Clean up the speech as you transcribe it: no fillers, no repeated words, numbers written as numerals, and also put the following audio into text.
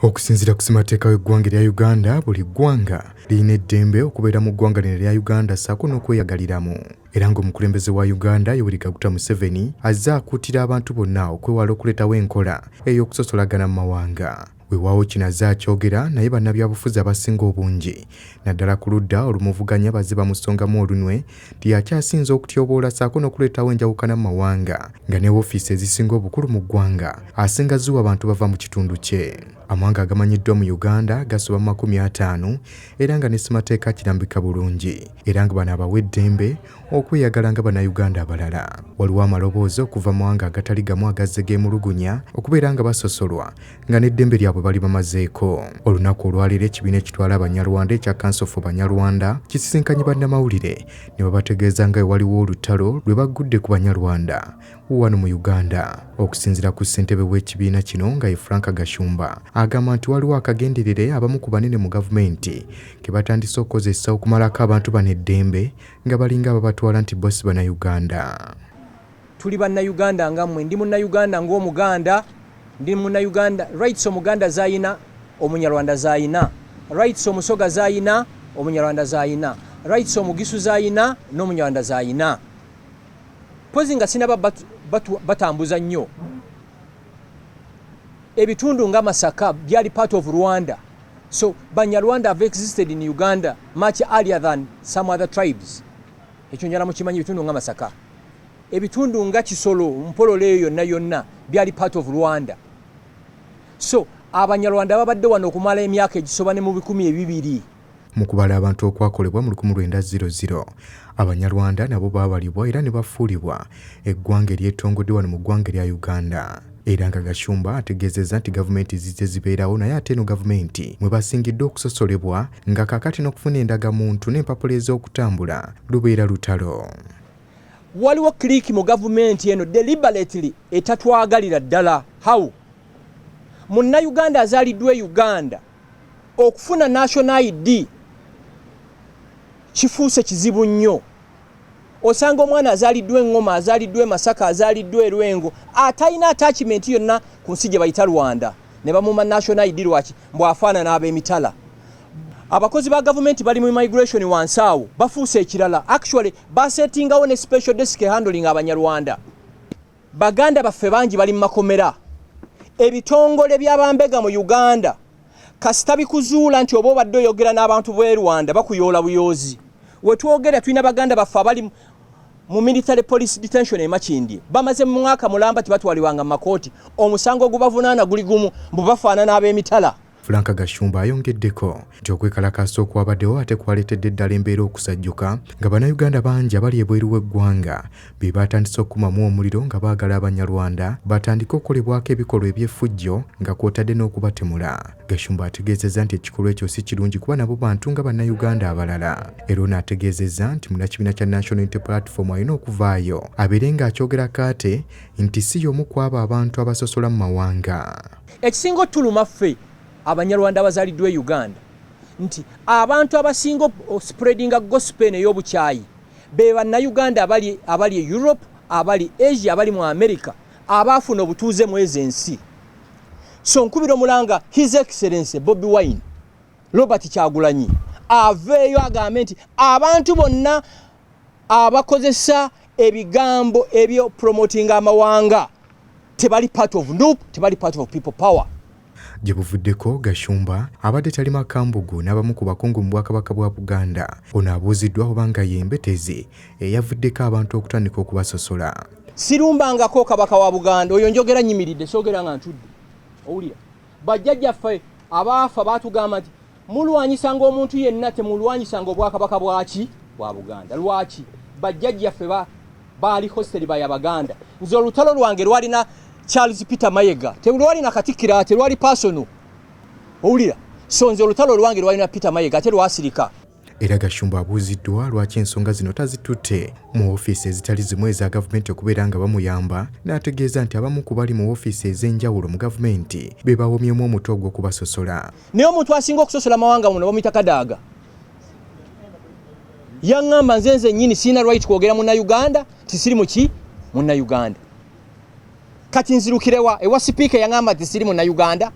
Okusinziira ku ssemateeka w'eggwanga erya Uganda, buli ggwanga lirina eddembe okubeera mu ggwanga lino erya Uganda ssaako n'okweyagaliramu. Era ng'omukulembeze wa Uganda Yoweri Kaguta Museveni azze akuutira abantu bonna okwewala okuleetawo enkola ey'okusosolagana mu mawanga. Weewaawo kino azze akyogera naye bannabyabufuzi abasinga obungi naddala ku ludda olumuvuganya bazze bamusongamu olunwe nti y'akyasinze okutyoboola ssaako n'okuleetawo enjawukana mu mawanga nga ne woofiisi ezisinga obukulu mu ggwanga asinga ziwa bantu bava mu kitundu kye. Amawanga agamanyiddwa mu Uganda gasoba mu 50 era nga ne ssemateeka akirambika bulungi era nga bano abawa eddembe okweyagala nga Bannayuganda abalala. Waliwo amaloboozi okuva mu mawanga agatali gamu agazze geemulugunya okubeera nga basosolwa nga n'eddembe lyabwe balibamazeeko. Olunaku olwaleero ekibiina ekitwala Abanyarwanda ekya Council for Banyarwanda kisisinkanye bannamawulire ne babategeeza nga bwe waliwo olutalo lwe baggudde ku Banyarwanda wano mu Uganda. Okusinziira ku ssentebe w'ekibiina kino nga ye Frank Gashumba agamba nti waliwo akagenderere abamu ku banene mu gavumenti ke batandise okukozesa okumalako abantu bano eddembe nga balinga ababatwala nti bo si Bannayuganda. Tuli Bannayuganda nga mmwe, ndi Munnayuganda ng'Omuganda, ndi Munnayuganda, rights Omuganda z'ayina Omunyarwanda z'ayina, rights Omusoga z'ayina Omunyarwanda z'ayina, rights Omugisu z'ayina n'Omunyarwanda z'ayina. Mpozi nga sinaba batambuza nnyo, ebitundu nga Masaka byali part of Rwanda, so Banyarwanda have existed in Uganda much earlier than some other tribes. Ekyo njala mukimanyi, ebitundu nga Masaka, ebitundu nga Kisolo, Mpololo, eyo yonna yonna byali part of Rwanda. So Abanyarwanda babadde wano okumala emyaka egisoba ne mu 2000. Mu kubala abantu okwakolebwa mu 1900, Abanyarwanda nabo baabalibwa era ne bafuulibwa eggwanga eryetongodde wano mu ggwanga erya Uganda. Era nga Gashumba ategeezezza nti gavumenti zizze zibeerawo naye ate eno gavumenti mwe basingidde okusosolebwa nga kaakati n'okufuna endagamuntu n'empapula ez'okutambula lubeera lutalo. Waliwo clique mu gavumenti eno deliberately etatwagalira ddala. How Munnayuganda azaaliddwa e Uganda okufuna national ID kifuuse kizibu nnyo. Osanga omwana azaaliddwa Eŋŋoma, azaaliddwa e Masaka, azaaliddwa e Lwengo, atalina attachment yonna ku nsi gye bayita Rwanda, ne bamuma national ID. Lwaki? Mbu afaanana ab'emitala. Abakozi ba gavumenti bali mu immigration wansi awo bafuuse ekirala. Actually basetingawo ne special desk handling Abanyarwanda. Baganda baffe bangi bali mu makomera. Ebitongole by'abambega mu Uganda kasita bikuzuula nti oba obadde oyogera n'abantu b'e Rwanda, bakuyoola buyoozi. Wetwogera tulina baganda baffe abali mu military police detention e Makindye, bamaze mu mwaka mulamba tebatwalibwanga mu makooti. Omusango ogubavunaana guli gumu, mbu bafaanana ab'emitala. Frank Gashumba ayongeddeko nti okwekalakaasa okwabaddewo ate kwaleetedde ddala embeera okusajjuka nga Bannayuganda bangi abali ebweru w'eggwanga be baatandise okukumamu omuliro nga baagala Abanyarwanda batandike okukolebwako ebikolwa eby'effujjo nga kw'otadde n'okubatemula. Gashumba ategeezezza nti ekikolwa ekyo si kirungi kuba nabo bantu nga Bannayuganda abalala. Era ono ategeezezza nti munnakibiina kya National Unity Platform alina okuvaayo abeere ng'akyogerako ate nti si y'omu ku abo abantu abasosola mu mawanga. Ekisinga otuluma ffe Abanyarwanda abazaaliddwa e Uganda nti abantu abasinga spreadinga gospel eno ey'obukyayi be Bannayuganda abali e Europe, abali Asia, abali mu America, abaafuna obutuuze mu ezo ensi. So nkubira omulanga His Excellency Bobi Wine, Robert Kyagulanyi, aveeyo agambe nti abantu bonna abakozesa ebigambo ebyo promoting amawanga tebali part of NUP, tebali part of People Power. Gye buvuddeko Gashumba abadde talima kambugu n'abamu ku bakungu mu Bwakabaka bwa Buganda. Ono abuuziddwa oba nga ye Mbetezi eyavuddeko abantu okutandika okubasosola. Sirumbangako Kabaka wa Buganda oyo, njogera nyimiridde, soogera nga ntudde. Owulira, bajjajjaffe abaafa baatugamba nti mulwanyisanga omuntu yenna, temulwanyisanga obwakabaka bwaki? Bwa Buganda. Lwaki? Bajjajjaffe baali hosted by Abaganda. Nze olutalo lwange lwalina Charles Peter Mayiga, telwalina Katikkiro, ate lwali personal. Owulira, so nze olutalo lwange lwalina Peter Mayiga, ate lwasirika. Era Gashumba abuuziddwa lwaki ensonga zino tazitutte mu ofiisi ezitali zimu eza gavumenti okubeera nga bamuyamba, n'ategeeza nti abamu ku bali mu ofiisi ez'enjawulo mu gavumenti be bawomyemu omutwe ogw'okubasosola. Naye omuntu asinga okusosola amawanga muno bamuyita Kadaaga. Yaŋŋamba nze nnyini sirina right kwogera Munnayuganda nti siri muki Munnayuganda. Kati nzirukirewa ewa sipiika yaŋŋamba nti siri Munnayuganda?